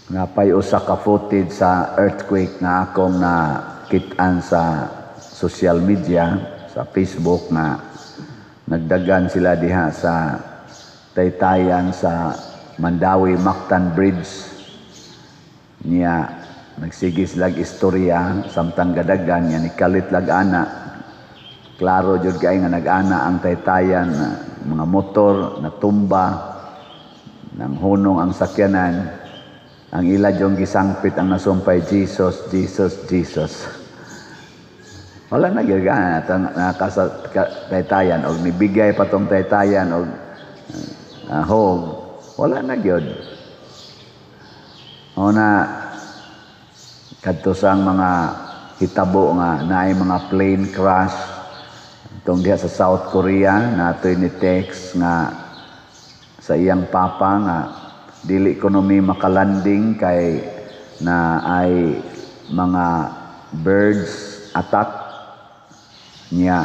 Napay usa ka footage sa earthquake nga akong nakit-an sa social media, sa Facebook, nga nagdagan sila diha sa taytayan sa Mandawi Mactan Bridge. Niya nagsige silag istorya samtang gadagan niya, nikalit lag ana. Klaro jud kay nga nag-ana ang taytayan, mga motor natumba, nang hunong ang sakyanan. Ang ila jong gisangpit ang nasumpay, "Jesus, Jesus, Jesus." Wala na gyud nakasa taytayan og nibigay pa tong taytayan og hog, wala na gyud. O na kadto sa mga hitabo nga naay mga plane crash itong diha sa South Korea, natoy ni text nga sa iyang papa nga dili kuno mi makalanding kay na ay mga birds attack niya.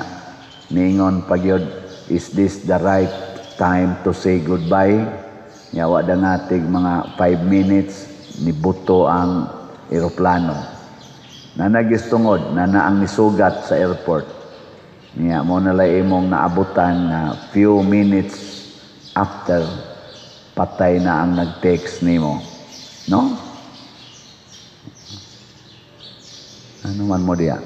Niingon pagyod, "Is this the right time to say goodbye?" Niya wa dangatig mga 5 minutes, nibuto ang eroplano na nagistungod na naang nisugat sa airport. Niya mo na lay imong naabutan na few minutes after, patay na ang nag-text nimo, no? Ano man mo diya?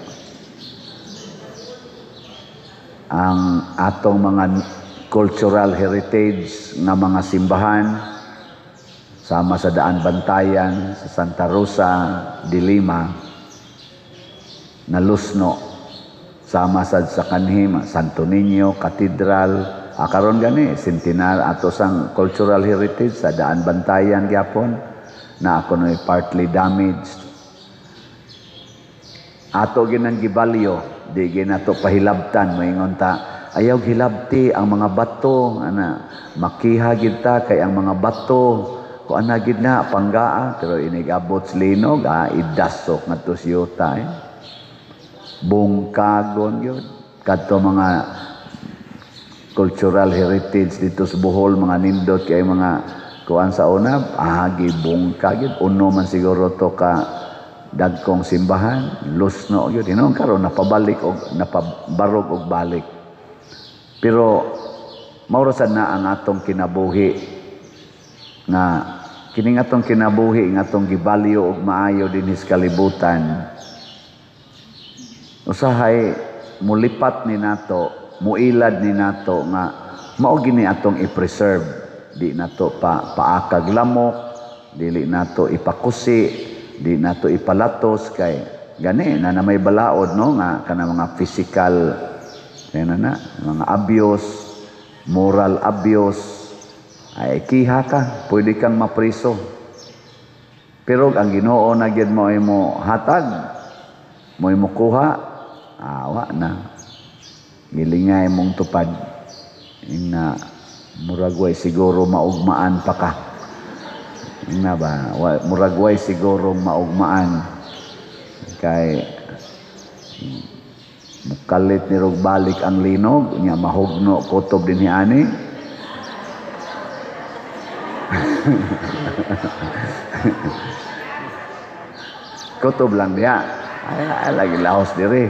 Ang atong mga cultural heritage nga mga simbahan sama sa Daan Bantayan, sa Santa Rosa de Lima, nalusno, sama sad sa kanhi Santo Niño Cathedral. Karon gani centenar ato sang cultural heritage sa Daan Bantayan gyapon na ako no partly damaged. Ato ginang gibalyo, di ginato pahilabtan. Moingon ta, "Ayaw hilabti ang mga bato ana, makiha gid ta kay ang mga bato ko ana gid na panggaa." Pero inigabot sa linog, idasok ngadto sa yuta eh. Bungkagon gyud kadto mga cultural heritage dito sa Bohol, mga nindot kay mga kuan sa una, gibungka gyud. Uno man siguro to ka dagkong simbahan, lusno gyud. Hinuon karon napabalik og napabarog og balik. Pero mao ra sad na ang atong kinabuhi, nga kining atong kinabuhi nga atong gibalyo og maayo dinhi sa kalibutan, usahay mulipat ni nato, muilad ni nato nga mao gini atong i-preserve. Di nato pa paakag lamok, dili nato ipakusi, di nato ipalatos, kay gani na na may balaod, no, nga kana mga physical na na mga abuse, moral abuse, ay kiha ka, pwede kang mapriso. Pero ang Ginoo na gyud mo ay mo hatag, mo mo kuha, awa na. Gilingay mong tupad. Ina murag way siguro maugmaan pa ka. Ina ba, murag way siguro maugmaan kay mukalit ni rog balik ang linog nya, mahugno kutob dinhi ani. Kutob lang diha. Ay, ay lagi laos diri.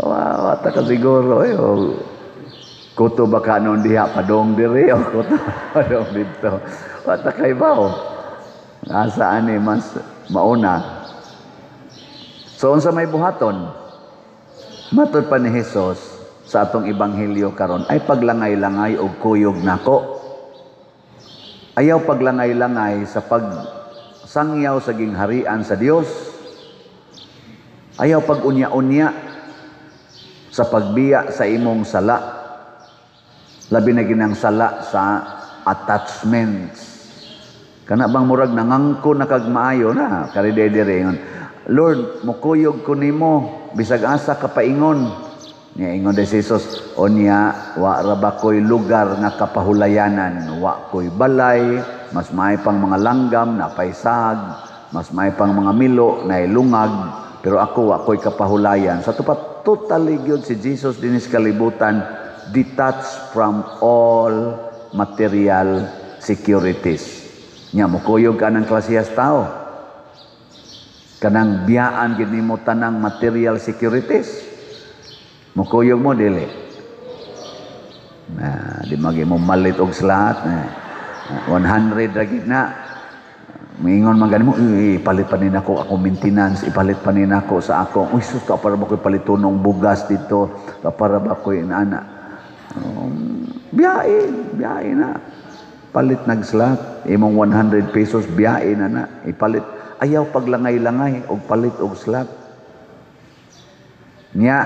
Wa ta ka siguro eh. O, kutob ba ka noon diha padong diri o kutob padong dito. Wa ta kay ba o. Asa ani mas mauna. So unsa may buhaton? Matod pa ni Hesus sa atong ebanghelyo karon ay paglangay-langay og kuyog nako. Ayaw paglangay-langay sa pagsangyaw sa gingharian sa Dios. Ayaw pag-unya-unya sa pagbiya sa imong sala. Labi na ginang sala sa attachments. Kana bang murag nangangko na kag maayo na kari dere ingon, "Lord, mukuyog ko nimo bisag asa ka paingon." Niya ingon de si Jesus, "Onya wa ra ba koy lugar nga kapahulayanan, wa koy balay, mas may pang mga langgam na paysag, mas may pang mga milo na lungag, pero ako wa koy kapahulayan." Sa tupat totally gyud si Jesus dinis kalibutan, detached from all material securities. Nya mokuyog ka ng klasehas tao. Kanang biyaan gid nimo tanang material securities. Mokuyog mo dili. Na di magi mo malit og slot na 100 ra gid na. Moingon man gani mo, ipalit pa ni nako akong maintenance, ipalit pa ni nako sa akong, uy sus, para ba ko'y palitunong bugas dito, para ba ko'y inana. Biyahe, biyahe na. Palit nag-slot, imong 100 pesos, biyahe na na. Ipalit, ayaw paglangay-langay, og palit og slot. Nya,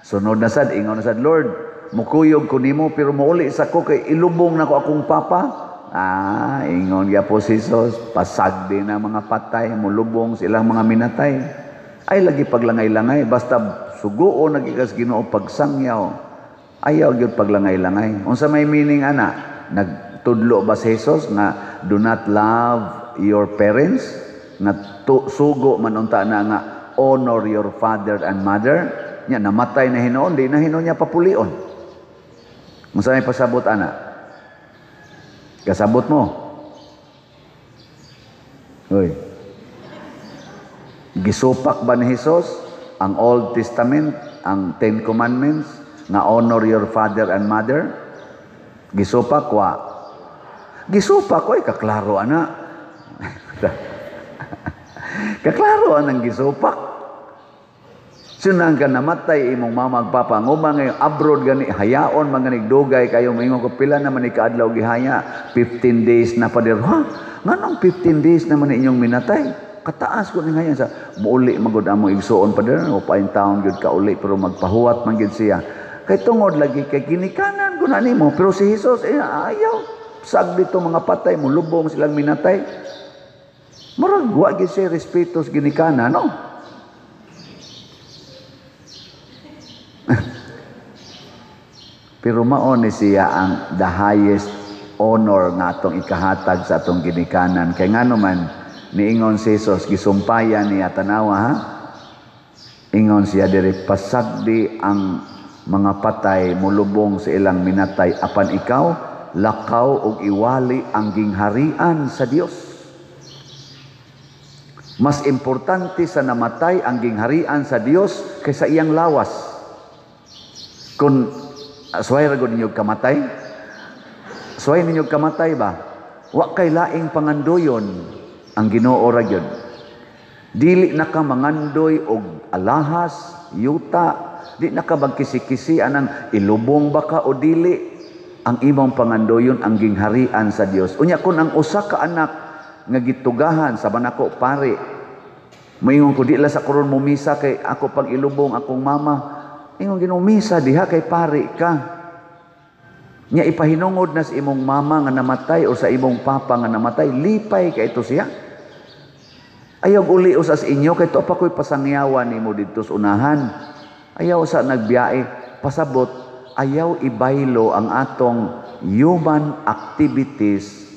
sunod na sad, ingon na sad, "Lord, mukuyog ko nimo, pero muuli sa ko kay ilubong na ko akong papa." Ah, ingon gyapon si Jesus, "Pasagdi na mga patay, mulubong silang mga minatay." Ay lagi paglangay-langay, basta suguon na gikas Ginoo pagsangyaw. Ayaw gyud paglangay-langay. Unsa may meaning ana? Nagtudlo ba si Jesus nga do not love your parents? Nga sugo man unta na nga honor your father and mother? Nya namatay na hinuon, di na hinuon niya papulion. Unsa may pasabot ana? Kasabot mo? Hoy. Gisupak ba ni Jesus ang Old Testament, ang Ten Commandments, nga honor your father and mother? Gisupak wa? Gisupak ko, kaklaro ana. Kaklaro anang gisupak. Sunang ka namatay imong mama ug papa, nguma ngayon abroad gani hayaon man gani dugay kayo, moingon ko, "Pila naman ni kaadlaw gihaya?" "15 days na, Pader." "Ha, nganong 15 days naman inyong minatay? Kataas ko ni ngayon sa muuli magud among igsuon, Pader, o pain taon gyud ka uli, pero magpahuwat man gyud siya kay tungod lagi kay ginikanan ko na nimo." Pero si Jesus eh, ayaw, sag dito mga patay mulubong silang minatay. Murag wa gyud siya respeto sa ginikanan, no? Pero mao ni siya ang the highest honor nga atong ikahatag sa atong ginikanan. Kay ngano man niingon si Jesus, gisumpayan niya, tanawa ha. Ingon siya diri, "Pasagdi ang mga patay mulubong sa ilang minatay, apan ikaw lakaw og iwali ang gingharian sa Dios." Mas importante sa namatay ang gingharian sa Dios kaysa iyang lawas. Kung suway ra gud ninyo kamatay? Suway ninyo kamatay ba? Wa kay laing pangandoyon, ang Ginoo ra gyud. Dili na ka mangandoy og alahas, yuta, di na ka magkisi-kisi anang ilubong ba ka o dili. Ang imong pangandoyon ang gingharian sa Dios. Unya kun ang usa ka anak nga gitugahan sa manako pare, moingon ko, "Di la sa karon mo misa kay ako pag ilubong akong mama." Ingon Ginoo, "Misa diha kay pare ka." Nya ipahinungod na sa imong mama nga namatay o sa imong papa nga namatay, lipay ka ito siya. Ayaw uli usa sa inyo kay to pa ko'y pasangyawan nimo didto sa unahan. Ayaw sa nagbiyahe, pasabot, ayaw ibaylo ang atong human activities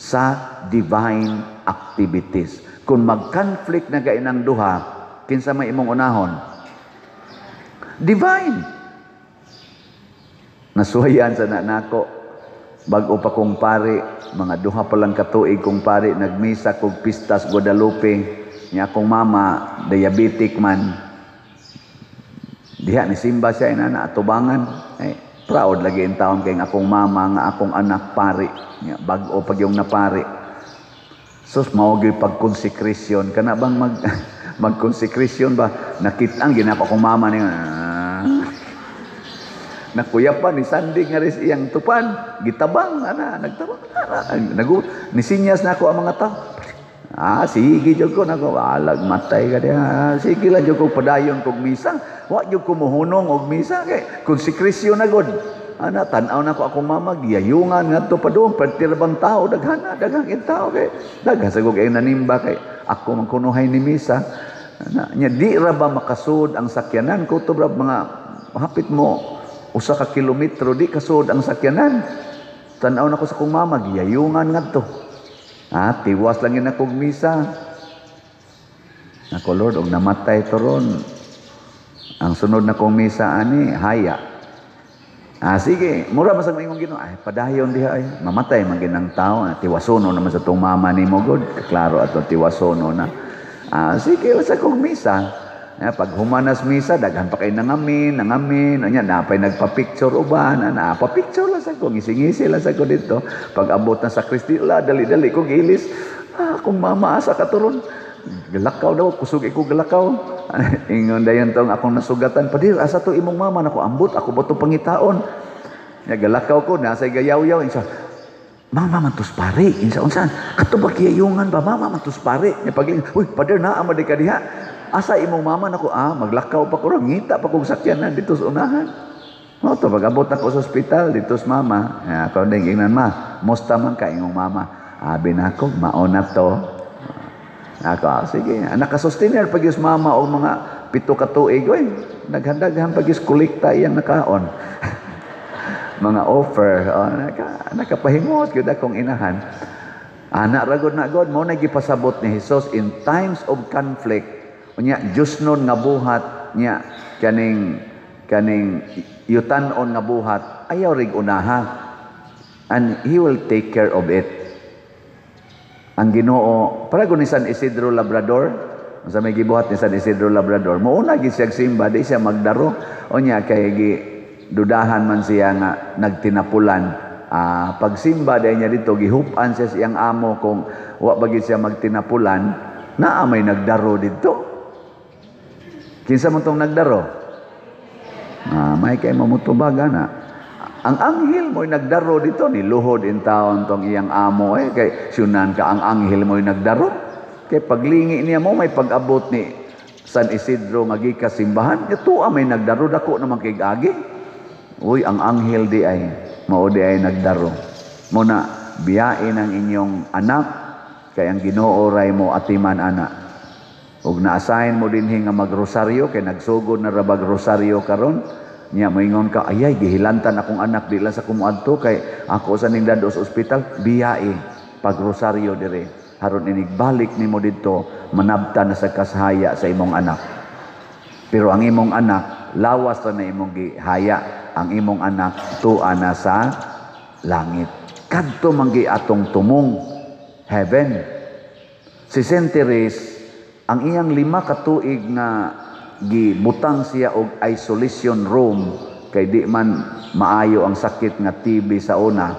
sa divine activities. Kung mag-conflict na gainang duha, kinsa may imong unahon? Divine. Nasuwayan sa nako. Bag-o pa kong pare, mga 2 pa lang katuig kong pare, nagmisa kog Pistas Guadalupe. Nya akong mama, diabetic man. Diha ni simba siya inana atubangan. Eh, proud lagi in taon kay akong mama nga akong anak pare. Nya bag-o pag yung napare. Sus, mao gyud pag-consecration kana bang mag-consecration ba? Nakita ang ginako akong mama niya. Nakuya pa ni Sandy nga ris iyang tupan, gitabang ana, nagtabang ana, nagu nisinyas na ako ang mga tao. Ah, sige jud ko nako, alag matay ka diha. Sige lang jud ko padayon kog misa. Wa jud ko mohunong og misa kay consecration na gud. Ana, tan-aw na ko akong mama giyayungan ngadto padung pertir bang tao, daghana daghang tao kay daghan sa kog nanimba kay ako man kunuhay ni misa. Ana, nya di ra ba makasud ang sakyanan ko to mga hapit mo usa ka kilometro di kasud ang sakyanan. Tan-aw na ko sa kong mama giyayungan ngadto. Ah, tiwas lang yun akong misa. Nako Lord, og namatay to ron. Ang sunod na kong misa ani, haya. Ah, sige, mura man sa imong Ginoo, ay padayon diha ay mamatay man ginang tao, tiwasono naman sa tong mama nimo god, klaro ato tiwasono na. Ah, sige sa kong misa. Ya, pag humanas misa, daghan pa kay nangamin, nangamin, unya napay nagpa-picture uban, na pa-picture lang sa ko, ngisi-ngisi lang sa ko dito. Pag abot na sa Kristila, dali-dali ko gilis. Ah, akong mama asa katuron. Galakaw daw, kusog ko galakaw. Ingon dayon tong akong nasugatan, "Padir, asa to imong mama?" Nako, ambot, ako ba to pangitaon? Ya, galakaw ko, nasa gayaw-yaw, insa, "Mama man tos pare." Insa, "Unsa? Kato ba kiyayungan ba, mama man tos pare?" Nya pagling, "Uy, pader, naa man di ka diha. Asa imong mama?" Nako, ah, maglakaw pa ko ron, ngita pa kog sakyanan dito sa unahan. Mo to pag-abot ako sa ospital dito sa mama. Ya, ako din ingnan, "Ma, musta man ka imong mama?" Abi nako, "Mao na to." Ako, ah, sige, nakasustenir pag yus mama og mga 7 ka tuig, oy, naghandaghan pag yus kolekta iyang nakaon. Mga offer, oh, nakapahimos gyud akong inahan. Ana ra gud na God, mo na gipasabot ni Jesus in times of conflict, unya Diyosnon nga buhat nya kaning yutanon nga buhat, ayaw rig unaha, and He will take care of it. Ang Ginoo, para ni San Isidro Labrador, sa may gibuhat ni San Isidro Labrador, mouna gid siya simba, di siya magdaro. Unya kay gi dudahan man siya nga nagtinapulan. Ah, pagsimba dahil niya dito, gihupan siya siyang amo kung wa ba gid siya magtinapulan, naa may nagdaro dito. Kinsa man tong nagdaro? Ah, may kay mamutubag ana. Ang anghel mo'y nagdaro dito, ni luhod in taon tong iyang amo eh, kay syunan ka ang anghel mo'y nagdaro. Kay paglingi niya mo may pag-abot ni San Isidro nga gikas simbahan, ito may nagdaro, dako naman kay agi. Uy, ang anghel di ay mao di ay nagdaro. Muna biyain ang inyong anak kay ang Ginoo ray mo atiman ana. Ug na-assign mo dinhi nga magrosaryo kay nagsugod na ra bag rosaryo karon. Nya moingon ka, "Ayay, gihilantan akong anak, di lang sa kumuadto kay ako sa ning dado sa ospital." Biyae pag rosaryo dire. Haron inigbalik nimo didto, manabta na sa kasahaya sa imong anak. Pero ang imong anak, lawas ra na imong gihaya. Ang imong anak tua na sa langit. Kadto man gi atong tumong heaven. Si Saint Therese, ang iyang 5 ka tuig nga gibutang siya og isolation room kay di man maayo ang sakit nga TB sa una.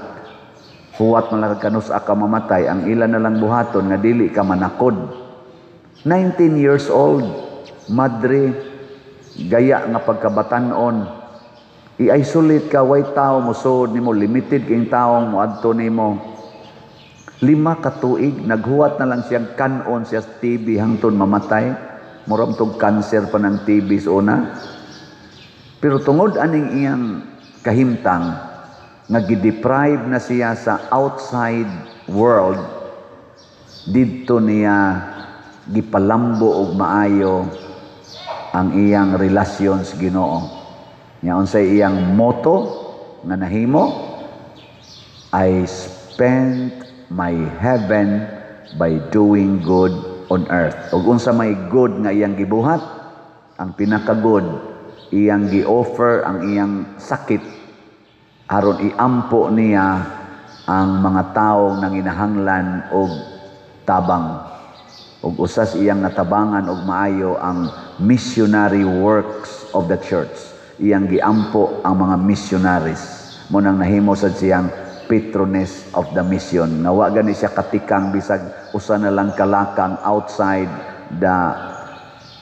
Huwat man lang kanus ka mamatay, ang ilan na lang buhaton nga dili ka manakod. 19 years old, madre, gaya nga pagkabatanon, i-isolate ka, way tao mosuod nimo, limited king taong moadto nimo. 5 ka tuig, naghuwat na lang siyang kanon siya sa TB hangtod mamatay. Murag tog cancer pa ng TB sa una. Pero tungod aning iyang kahimtang, nga gideprive na siya sa outside world, didto niya gipalambo og maayo ang iyang relasyon sa Ginoo. Nya unsay iyang motto nga nahimo? "I spent my heaven by doing good on earth." Ug unsa may good nga iyang gibuhat? Ang pinaka-good, iyang gi-offer ang iyang sakit aron iampo niya ang mga tawo nanginahanglan og tabang. Ug usas iyang natabangan og maayo ang missionary works of the church. Iyang giampo ang mga missionaries. Mo nang nahimo sad siyang patroness of the mission. Nga wa gani siya katikang bisag usa na lang kalakang outside the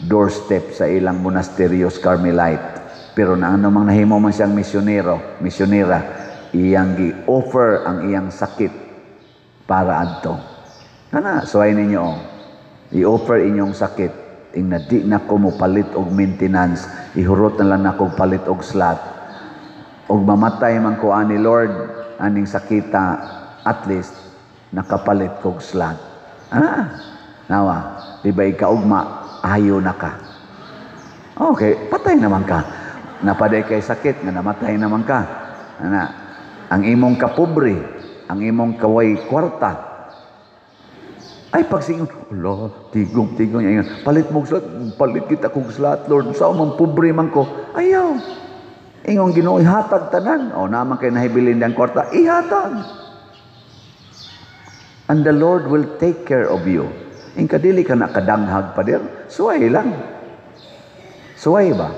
doorstep sa ilang monasteryos Carmelite. Pero na ano mang nahimo man siyang misyonero, misyonera, iyang gi-offer ang iyang sakit para adto. Kana, suway ninyo, oh. I-offer inyong sakit. Ing na di na ko mo palit og maintenance, ihurot na lang nako palit og slot. Og mamatay man ko ani Lord, aning sakita, at least nakapalit kog slot. Ah, nawa, di ba ikaugma, ayo na ka. Okay, patay naman ka. Napaday kay sakit nga namatay naman ka. Ana, ang imong kapobre, ang imong kaway kwarta, ay pagsingon, "Ala, tigong, tigong," ingon, "Palit mo slot, palit kita kog slot, Lord, sa man pobre man ko." Ayaw. Ingong Ginoo, ihatag tanan. O naman kay nahibilin ang kwarta, ihatag. And the Lord will take care of you. Ingka dili ka na kadanghag, pader, suway lang. Suway ba?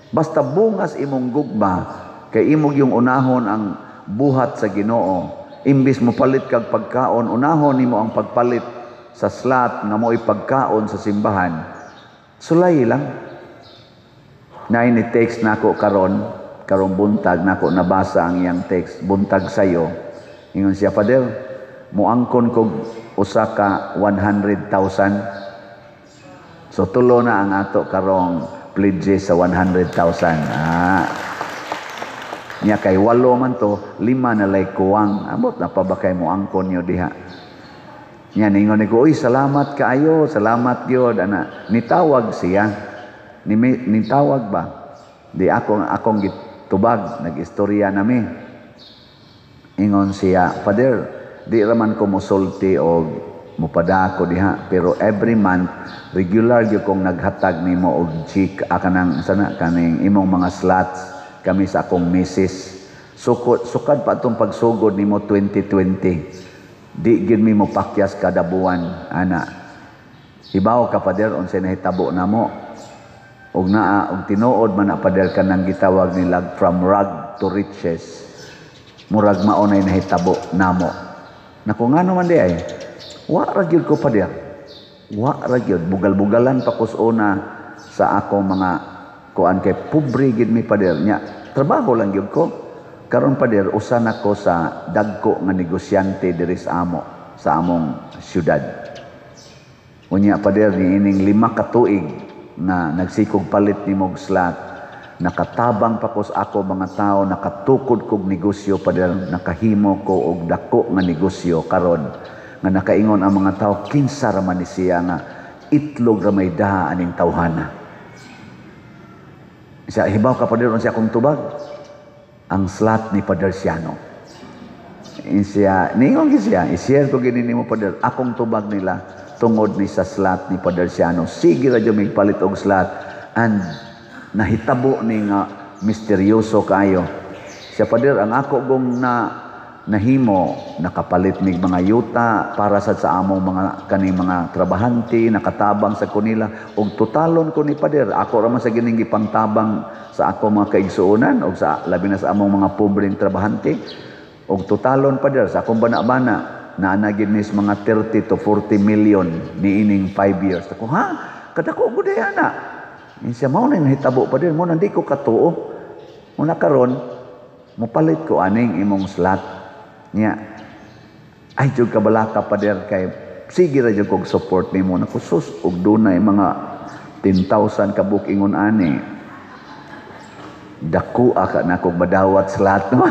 Basta bungas imong gugma, kay imong yung unahon ang buhat sa Ginoo. Imbis mo palit kag pagkaon, unahon nimo ang pagpalit sa slot nga mo'y pagkaon sa simbahan. Sulay lang. Naay ni text nako karon, karong buntag nako nabasa ang iyang text, buntag sayo. Ingon siya, "Father, muangkon kog usa ka 100,000." So tulo na ang ato karong pledge sa 100,000. Ah. Nya kay walo man to, lima na lay kuwang. Ambot na pa ba kay muangkon niyo diha? Nya ningon ko, "Uy, salamat kaayo, salamat gyud," ana. Nitawag siya. Nitawag ba? Di ako akong gitubag, nag-istorya nami. Ingon siya, "Father, di raman ko mosulti og mupadako diha, pero every month regular gyud kong naghatag nimo og check kanang sana kaning imong mga slots kami sa akong misis. Sukod sukad pa atong pagsugod nimo 2020. Di gyud mi mopakyas kada buwan," ana. "Hibaw ka, Father, unsay nahitabo namo?" Og naa og tinuod man na, Father, kanang gitawag nila from rag to riches. Murag mao nay nahitabo namo." Nako, ngano man di ay? "Wa ra gyud ko, Father. Wa ra gyud, bugal-bugalan pa ko sa una sa akong mga kuan kay pobre gyud mi, Father. Nya trabaho lang gyud ko. Karon, Father, usa na ko sa dagko nga negosyante diri sa amo, sa among syudad. Unya, Father, niining 5 ka tuig na nagsikog palit nimog slot, nakatabang pa ko sa ako mga tao, nakatukod kog negosyo, Father, nakahimo ko og dako nga negosyo karon nga nakaingon ang mga tao, kinsa ra man ni siya nga itlog ra may daha aning tawhana." Siya, "Hibaw ka, Father, unsa akong tubag? Ang slot ni Father Siano." Siya, ningon gyud siya, "I-share ko gini nimo, Father, akong tubag nila tungod ni sa slot ni Father Siano. Sige ra jud mig palit og slot and nahitabo ni nga misteryoso kaayo." Siya, "Father, ang ako gong na nahimo, nakapalit mig mga yuta para sa among mga kaning mga trabahante, nakatabang sa kunila og totalon ko ni Father, ako ra man sa gining gipangtabang sa ako mga kaigsuonan og sa labi na sa among mga pobreng trabahante. Og totalon, Father, sa akong bana-bana, naa na gid mis mga 30 to 40 million niining 5 years." Ako, "Ha, kadako gud ana." Siya, "Mao na nahitabo, Father, mo nang di ko katuo. Muna karon mopalit ko aning imong slot niya. Ay jud kabalaka, Father, kay sige ra jud kog support nimo." Naku sus, og dunay mga 10,000 ka buok ingon ani. Dako ka na kog madawat slot mo.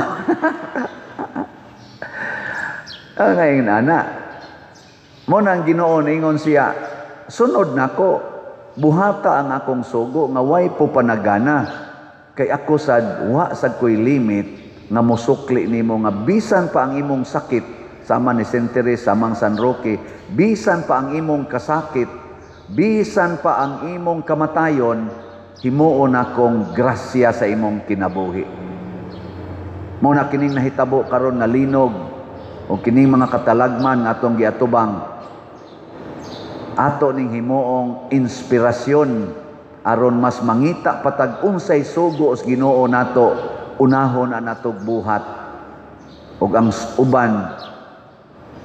Ang ngayon, ana. Mo nang Ginoo ningon siya, "Sunod nako, buhata ang akong sugo nga way po panagana. Kay ako sad wa sad ko'y limit nga mosukli nimo nga bisan pa ang imong sakit," sama ni Saint Teresa, samang San Roque, "bisan pa ang imong kasakit, bisan pa ang imong kamatayon, himuon akong grasya sa imong kinabuhi." Mo na kining nahitabo karon nga linog o kining mga katalagman nga atong giatubang, ato ning himuong inspirasyon aron mas mangita patag unsay sugo sa Ginoo nato, unahon ang natog buhat ug ang uban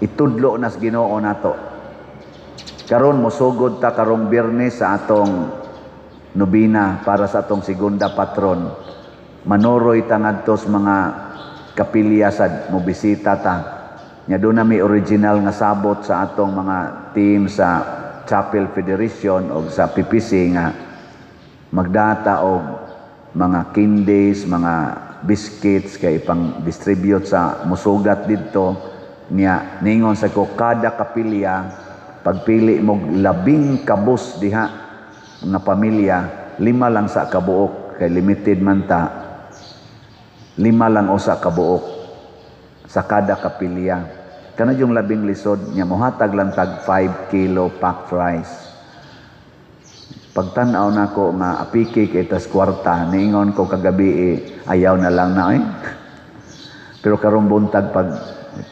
itudlo nas Ginoo nato. Karon mosugod ta karong Biyernes sa atong nobina para sa atong segunda patron. Manoroy ta ngadto sa mga kapilya sad, mobisita ta. Nya doon na may original nga sabot sa atong mga team sa Chapel Federation o sa PPC nga magdata og mga candies, mga biscuits kay ipang distribute sa musugat didto. Niya ningon sa ko, kada kapilya pagpili mo 10 kabus diha nga pamilya, lima lang sa kabuok kay limited man ta, lima lang usa kabuok sa kada kapilya. Kana yung 10 lisod niya, mohatag lang tag 5 kilo packed rice. Pagtan-aw nako nga apiki kay tas kwarta, niingon ko kagabi eh, ayaw na lang na eh. Pero karong buntag, pag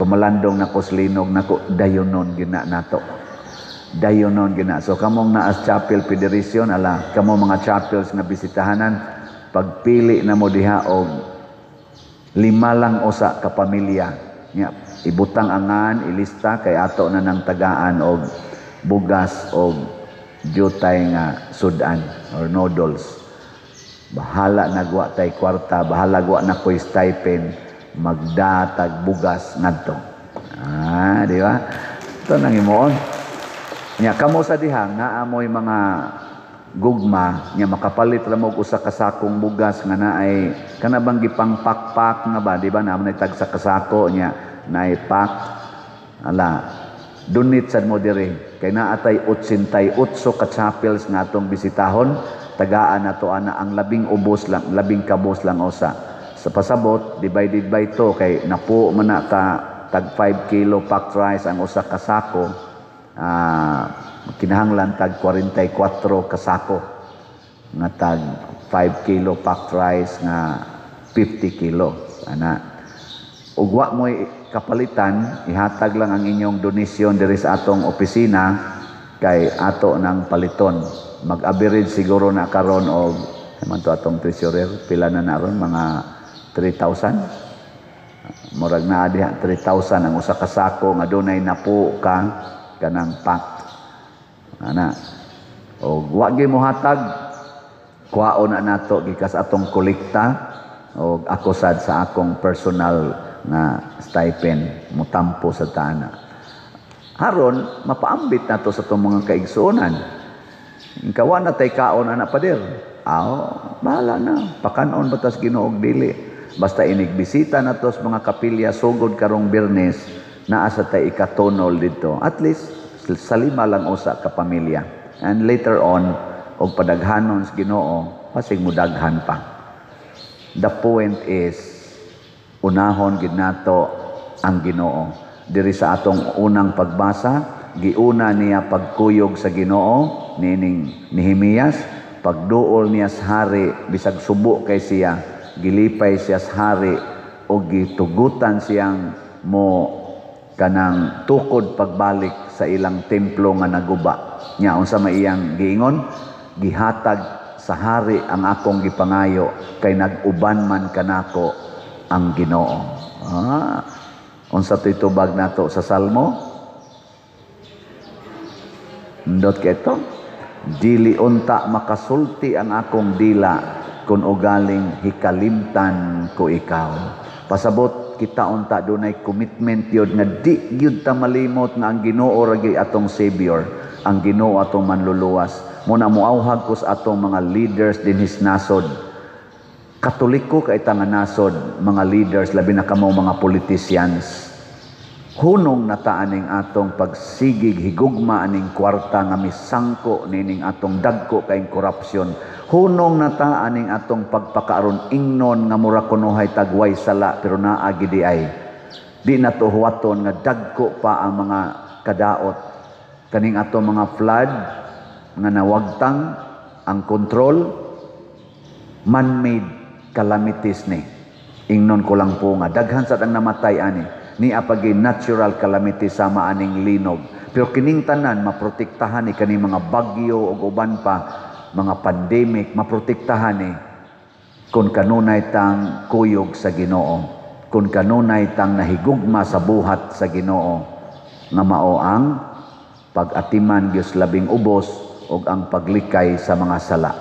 pamalandong nako sa linog nako, dayonon gina nato. Dayonon gina. So kamong naas Chapel Federation, ala kamo mga chapels nga bisitahanan, pagpili na mo diha og lima lang usa ka pamilya. Nya ibutang angan ilista kay ato na nang tagaan og bugas og jutay nga sudan or noodles. Bahala nagwa tay kwarta, bahala gwa na koy stipend, magdatag bugas ngadto. Ah, di ba? Ito nang imuon. Nya kamo sa dihang naa moy mga gugma nya makapalit ra mo usa ka sakong bugas nga naay kana bang gipangpakpak nga ba, di ba, naa man tag sa kasako nya naay pak, ala donate sad mo diri kay naa tay 88 ka chapels nga atong bisitahon. Tagaan nato ana ang labing ubos lang, labing kabos lang usa. Sa pasabot, divided by 2 kay napo man na ka tag 5 kilo packed rice ang usa ka sako, kinahanglan tag 44 ka sako nga tag 5 kilo packed rice nga 50 kilo ana. Ug wa mo'y kapalitan, ihatag lang ang inyong donasyon diri sa atong opisina kay ato nang paliton. Mag-average siguro na karon og man to atong treasurer, pila na naron, mga 3,000, murag naa diha 3,000 ang usa ka sako nga dunay napo ka kanang pack ana. Og wa gyud mohatag, kuhaon na nato gikas atong kolekta og ako sad sa akong personal nga stipend, mutampo sa tana haron mapaambit nato sa atong mga kaigsuonan. Ikaw na tay kaon ana, pader. Aw, bahala na. Pakanon batas Ginoo og dili. Basta inig bisita nato sa mga kapilya sugod karong Biyernes, naa sa tay ikatonol dito. At least sa lima lang usa ka pamilya. And later on, og padaghanon sa Ginoo, pasig mo daghan pa. The point is, unahon gid nato ang Ginoo. Diri sa atong unang pagbasa, giuna niya pagkuyog sa Ginoo nining Nehemias, pagduol niya sa hari bisag subo kay siya, gilipay siya sa hari og gitugutan siyang mo kanang tukod pagbalik sa ilang templo nga naguba. Nya unsa may iyang giingon? Gihatag sa hari ang akong gipangayo kay nag-uban man kanako ang Ginoo. Ah, unsa to'y tubag nato sa Salmo? Ndot kito, dili unta makasulti ang akong dila kung ugaling hikalimtan ko ikaw. Pasabot kita unta dunay commitment yun nga di gyud ta malimot nga ang Ginoo ra gyud atong Savior, ang Ginoo atong manluluwas. Muna moauhag ko sa atong mga leaders dinhis nasod. Katoliko kay ta nga nasod, mga leaders, labi na kamo mga politicians. Hunong na ta aning atong pagsigig higugma aning kwarta nga misangko nining atong dagko kaing korupsyon. Hunong na ta aning atong pagpakaaron ingnon nga mura kunuhay tagway sala pero naa gidi ay. Di na to huwaton nga dagko pa ang mga kadaot. Kaning atong mga flood nga nawagtang ang kontrol, man-made calamities ni. Ingnon ko lang po nga daghan sad ang namatay ani. Ni apagi natural calamity sama aning linog. Pero kining tanan maprotektahan ni kaning mga bagyo ug uban pa, mga pandemic, maprotektahan ni kung kanunay tang kuyog sa Ginoo, kung kanunay tang nahigugma sa buhat sa Ginoo nga mao ang pag-atiman Dios labing ubos ug ang paglikay sa mga sala.